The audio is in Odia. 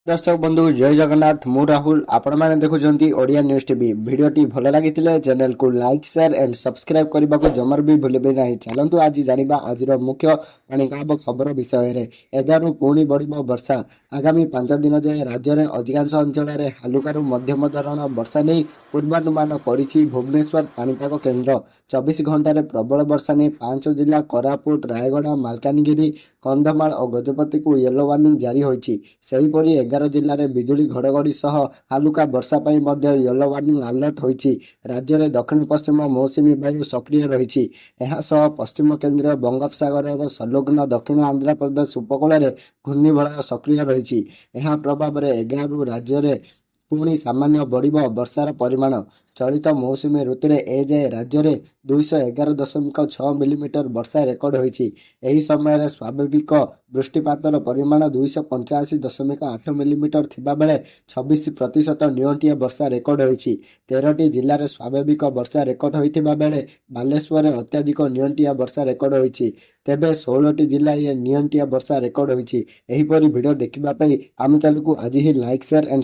ଦର୍ଶକ ବନ୍ଧୁ, ଜୟ ଜଗନ୍ନାଥ। ମୁଁ ରାହୁଲ, ଆପଣମାନେ ଦେଖୁଛନ୍ତି ଓଡ଼ିଆ ନ୍ୟୁଜ୍ ଟିଭି। ଭିଡ଼ିଓଟି ଭଲ ଲାଗିଥିଲେ ଚ୍ୟାନେଲକୁ ଲାଇକ୍, ସେୟାର ଆଣ୍ଡ ସବସ୍କ୍ରାଇବ୍ କରିବାକୁ ଜମାରୁ ବି ଭୁଲିବେ ନାହିଁ। ଚାଲନ୍ତୁ ଆଜି ଜାଣିବା ଆଜିର ମୁଖ୍ୟ ପାଣିପାଗ ଖବର ବିଷୟରେ। 11ରୁ ପୁଣି ବଢ଼ିବ ବର୍ଷା। ଆଗାମୀ 5 ଦିନ ଯାଏଁ ରାଜ୍ୟରେ ଅଧିକାଂଶ ଅଞ୍ଚଳରେ ହାଲୁକାରୁ ମଧ୍ୟମ ଧରଣ ବର୍ଷା ନେଇ ପୂର୍ବାନୁମାନ କରିଛି ଭୁବନେଶ୍ୱର ପାଣିପାଗ କେନ୍ଦ୍ର। 24 ଘଣ୍ଟାରେ ପ୍ରବଳ ବର୍ଷା ନେଇ ପାଞ୍ଚ ଜିଲ୍ଲା କୋରାପୁଟ, ରାୟଗଡ଼ା, ମାଲକାନଗିରି, କନ୍ଧମାଳ ଓ ଗଜପତିକୁ ୟେଲୋ ୱାର୍ଣ୍ଣିଂ ଜାରି ହୋଇଛି। ସେହିପରି 11 ଜିଲ୍ଲାରେ ବିଜୁଳି ଘଡ଼ଘଡ଼ି ସହ ହାଲୁକା ବର୍ଷା ପାଇଁ ମଧ୍ୟ ୟେଲୋ ୱାର୍ଣ୍ଣିଂ ଆଲର୍ଟ ହୋଇଛି। ରାଜ୍ୟରେ ଦକ୍ଷିଣ ପଶ୍ଚିମ ମୌସୁମୀ ବାୟୁ ସକ୍ରିୟ ରହିଛି। ଏହା ସହ ପଶ୍ଚିମ କେନ୍ଦ୍ରୀୟ ବଙ୍ଗୋପସାଗରର ସଂଲଗ୍ନ ଦକ୍ଷିଣ ଆନ୍ଧ୍ରପ୍ରଦେଶ ଉପକୂଳରେ ଘୂର୍ଣ୍ଣିବଳୟ ସକ୍ରିୟ ରହିଛି। ଏହା ପ୍ରଭାବରେ 11ରୁ ରାଜ୍ୟରେ ପୁଣି ସାମାନ୍ୟ ବଢ଼ିବ ବର୍ଷାର ପରିମାଣ। ଚଳିତ ମୌସୁମୀ ଋତୁରେ ଏଯାଏଁ ରାଜ୍ୟରେ 211.6 ମିଲିମିଟର ବର୍ଷା ରେକର୍ଡ ହୋଇଛି। ଏହି ସମୟରେ ସ୍ୱାଭାବିକ ବୃଷ୍ଟିପାତର ପରିମାଣ 285.8 ମିଲିମିଟର ଥିବାବେଳେ 26% ନିଅଣ୍ଟିଆ ବର୍ଷା ରେକର୍ଡ ହୋଇଛି। 13ଟି ଜିଲ୍ଲାରେ ସ୍ୱାଭାବିକ ବର୍ଷା ରେକର୍ଡ ହୋଇଥିବା ବେଳେ ବାଲେଶ୍ୱରରେ ଅତ୍ୟଧିକ ନିଅଣ୍ଟିଆ ବର୍ଷା ରେକର୍ଡ ହୋଇଛି। ତେବେ 16ଟି ଜିଲ୍ଲାରେ ନିଅଣ୍ଟିଆ ବର୍ଷା ରେକର୍ଡ ହୋଇଛି। ଏହିପରି ଭିଡ଼ିଓ ଦେଖିବା ପାଇଁ ଆମ ଚ୍ୟାନେଲକୁ ଆଜି ହିଁ ଲାଇକ୍, ସେୟାର ଆଣ୍ଡ